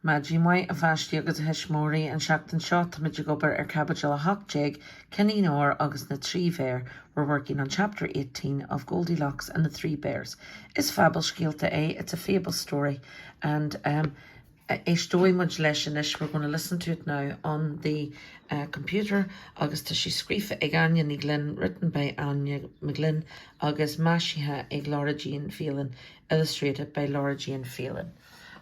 Maidin mhaith, a pháistí agus a thuismitheoirí. An seachtain seo, táimid ag obair ar Caibidil 18, Coinín Ór agus na Trí Bhéar. We're working on Chapter 18 of Goldilocks and the Three Bears. Is fabhalscéalta é, it's a fable story, and um, éisteoidh muid leis anois, we're going to listen to it now on the uh, computer, agus tá sé scríofa ag Áine Ní Ghlinn, written by Áine McGlynn, agus maisithe ag Laura Jane Phelan, illustrated by Laura Jane Phelan.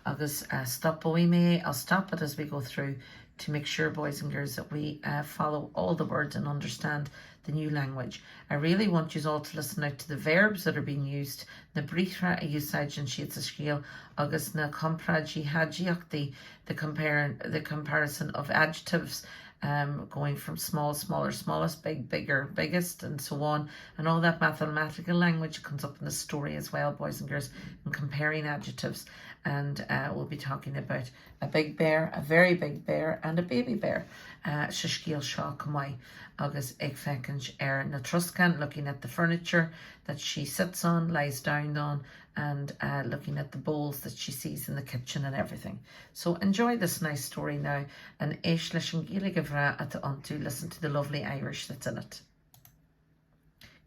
Agus stopóidh mé é, I'll stop it as we go through to make sure, boys and girls, that we uh, follow all the words and understand the new language. I really want you all to listen out to the verbs that are being used, na briathra a úsáideann siad sa scéal, agus na comparáidí aidiachtaí, the, compare, the comparison of adjectives um, going from small, smaller, smallest, big, bigger, biggest, and so on. And all that mathematical language comes up in the story as well, boys and girls, and comparing adjectives. And uh, we'll be talking about a big bear, a very big bear, and a baby bear. Uh, sa scéal seo chomh maith agus ag féachaint ar na troscáin, looking at the furniture that she sits on, lies down on, and uh, looking at the bowls that she sees in the kitchen and everything. So enjoy this nice story now and éist leis an Ghaeilge bhreá atá iontu, listen to the lovely Irish that's in it.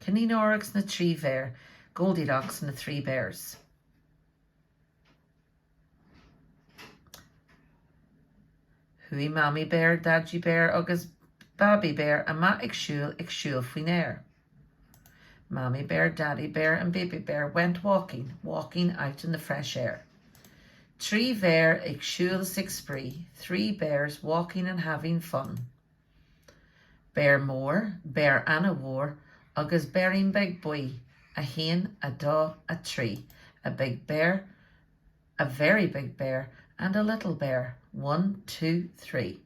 Coinín Ór agus na Trí Bhéar, Goldilocks and the Three Bears. Chuaigh Mamaí Béar, Daidí Béar agus Babaí Béar amach ag siúl ag siúl faoin aer. Mammy Bear, Daddy Bear and Baby Bear went walking, walking out in the fresh air. Trí bhéar ag siúl is ag spraoi, three bears walking and having fun. Béar mór, béar an-mhór agus béirín beag buí, 1, 2, 3, a big bear, a very big bear and a little bear, 1, 2, 3.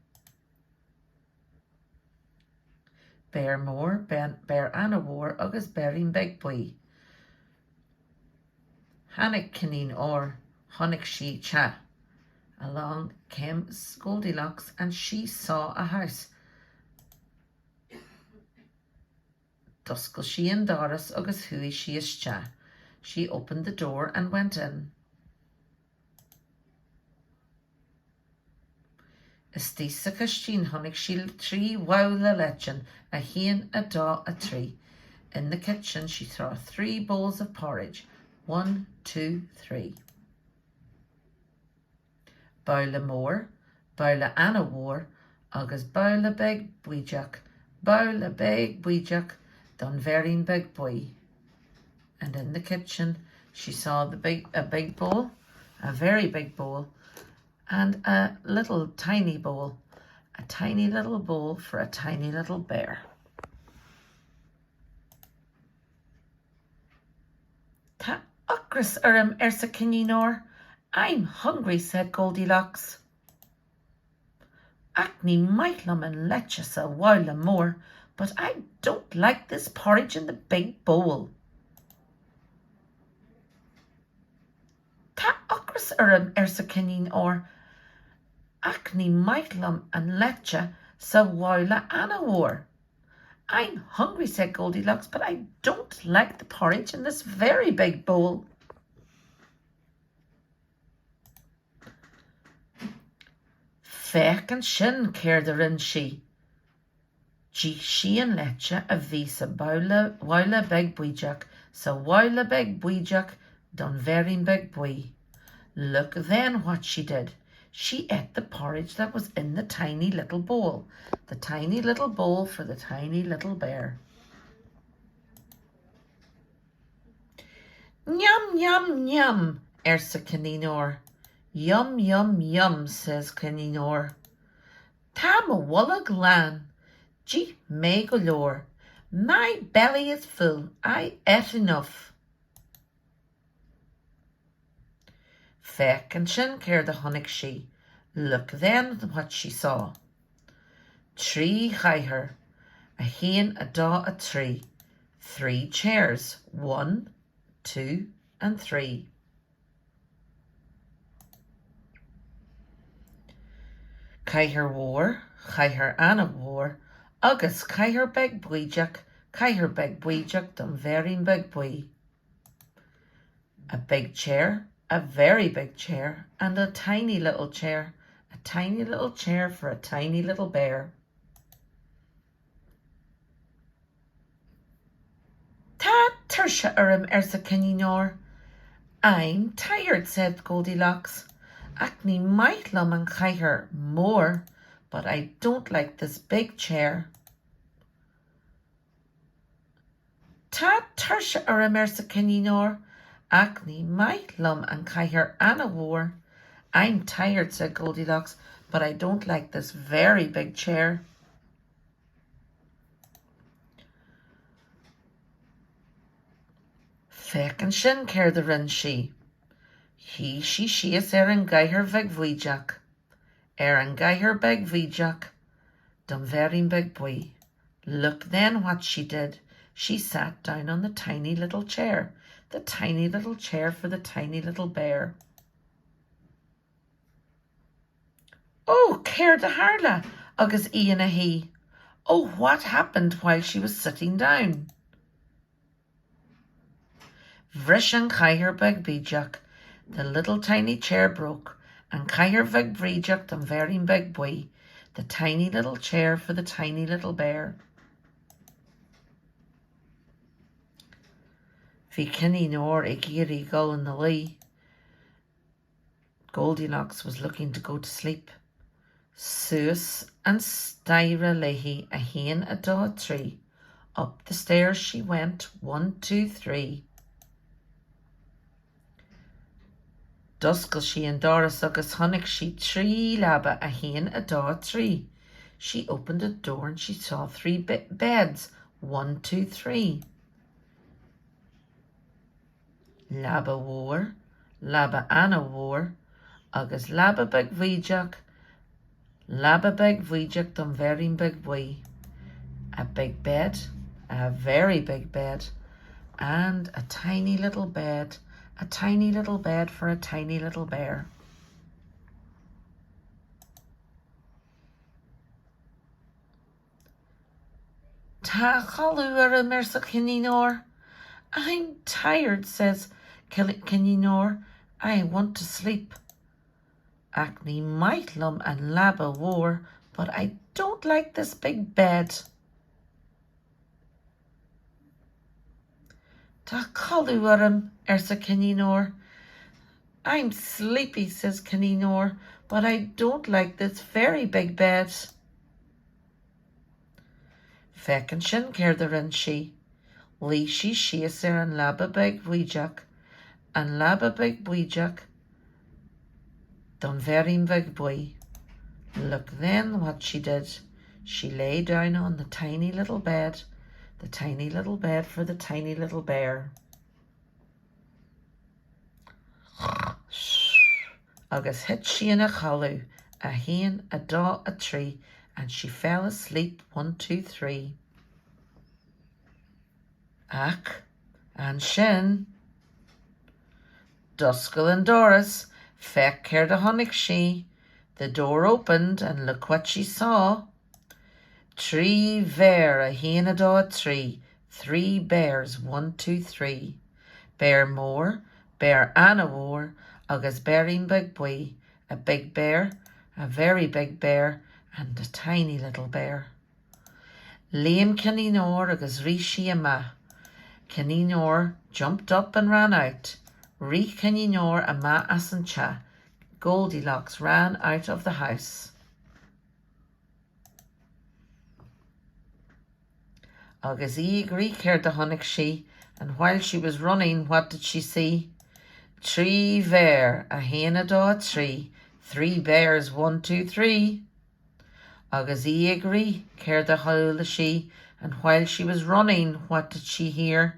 Béar mór, béar an-mhór agus béirín beag buí. Tháinig Coinín Ór, chonaic sí teach. Along came Goldilocks and she saw a house. D'oscail sí an doras agus chuaigh sí isteach. She opened the door and went in. Istigh sa chistin chonaic sí trí bhabhla leite, 1, 2, 3. In the kitchen she saw three bowls of porridge, 1, 2, 3. Babhla mór, babhla an-mhór agus babhla beag bídeach, babhla beag bídeach don bhéirín beag buí. And in the kitchen she saw the big, a big bowl, a very big bowl, and a little tiny bowl, a tiny little bowl for a tiny little bear. Tá ocras orm, arsa Coinín Ór. I'm hungry, said Goldilocks. Ach ní maith liom an leite sa bhabhla mór, but I don't like this porridge in the big bowl. Tá ocras orm, arsa Coinín Ór, ach ní maith liom an leite sa bhabhla an-mhór. I'm hungry, said Goldilocks, but I don't like the porridge in this very big bowl. Féach ansin céard a rinne sí. D'ith sí an leite a bhí sa bhabhla beag bídeach, sa bhabhla beag bídeach don bhéirín beag buí. Look then what she did. She ate the porridge that was in the tiny little bowl. The tiny little bowl for the tiny little bear. Yum, yum, yum, arsa Coinín Ór. Yum, yum, yum, says Coinín Ór. Tá mo bholg lán. D'ith mé go leor. My belly is full. I ate enough. Féach ansin céard a chonaic sí. Look then what she saw. Trí chathaoir, 1, 2, 3, three chairs, 1, 2 and 3. Cathaoir mhór, cathaoir an-mhór, agus cathaoir beag bídeach, cathaoir beag bídeach don bhéirín beag buí. A big chair, a very big chair, and a tiny little chair. A tiny little chair for a tiny little bear. Tá tuirse orm, arsa Coinín Óir. I'm tired, said Goldilocks. Ach ní maith liom an chathaoir mhór, but I don't like this big chair. Tá tuirse orm, arsa Coinín Óir, ach ní maith liom an chathaoir an-mhór. I'm tired, said Goldilocks, but I don't like this very big chair. Féach ansin céard a rinne sí. Shuigh sí síos ar an gcathaoir bheag bhídeach. Ar an gcathaoir bheag bhídeach don bhéirín beag buí. Look then what she did. She sat down on the tiny little chair. The tiny little chair for the tiny little bear. Ó, céard a tharla agus í ina shuí? Oh, what happened while she was sitting down? Bhris an chathaoir bheag bhídeach, the little tiny chair broke, an chathaoir bheag bhídeach don bhéirín beag buí, the tiny little chair for the tiny little bear. Bhí Coinín Óir ag iarraidh dul ina luí. Goldilocks was looking to go to sleep. Suas an staighre léi, 1, 2, 3. Up the stairs she went, 1, 2, 3. D'oscail sí an doras agus chonaic sí trí leaba, 1, 2, 3. She opened the door and she saw three beds, 1, 2, 3. Leaba mhór, leaba ana-mhór agus leaba beag bhídeach, leaba beag bhídeach don bhéirín beag buí. A big bed, a very big bed, and a tiny little bed, a tiny little bed for a tiny little bear. Tá codladh orm, arsa Coinín Óir. I'm tired, says Coinín Óir, I want to sleep. Ach ní maith liom an leaba mhór, but I don't like this big bed. Tá codladh orm, arsa Coinín Óir. I'm sleepy, says Coinín Óir, but I don't like this very big bed. Féach ansin céard a rinne sí. Luigh sí síos ar an leaba beag bhídeach, an leaba beag bhídeach don bhéirín bheag buí. Look then what she did. She lay down on the tiny little bed, the tiny little bed for the tiny little bear. Agus thit sí ina chodladh, 1, 2, 3, and she fell asleep, 1, 2, 3. Ach, ansin, d'oscail an doras, féach céard a chonaic sí, the door opened and look what she saw. Trí bhéar, 1, 2, 3, three bears, 1, 2, 3. Béar mór, béar ana-mhór agus béirín beag buí, a big bear, a very big bear and a tiny little bear. Léim Coinín Óir agus rith sí amach, Coinín Óir jumped up and ran out. Rith Coinín Óir amach as an teach, Goldilocks ran out of the house. Agus í ag rith céard a chonaic sí, and while she was running what did she see? Trí bhéar, 1, 2, 3, three bears, 1, 2, 3. Agus í ag rith céard a chuala sí, and while she was running what did she hear?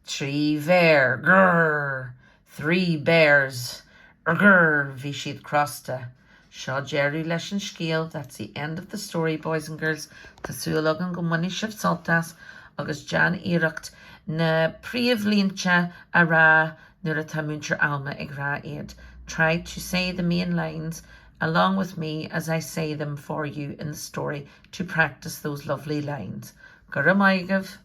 Trí bhéar, grrr! Three bears, grrr! Bhí siad crosta. Seo deireadh leis an scéal, that's the end of the story, boys and girls. Tá súil agam go mbainfidh sibh sult as agus déan iarracht na príomhlínte a rá nuair atá Múinteoir Alma ag rá iad. Try to say the main lines along with me as I say them for you in the story to practice those lovely lines. Go raibh maith agaibh!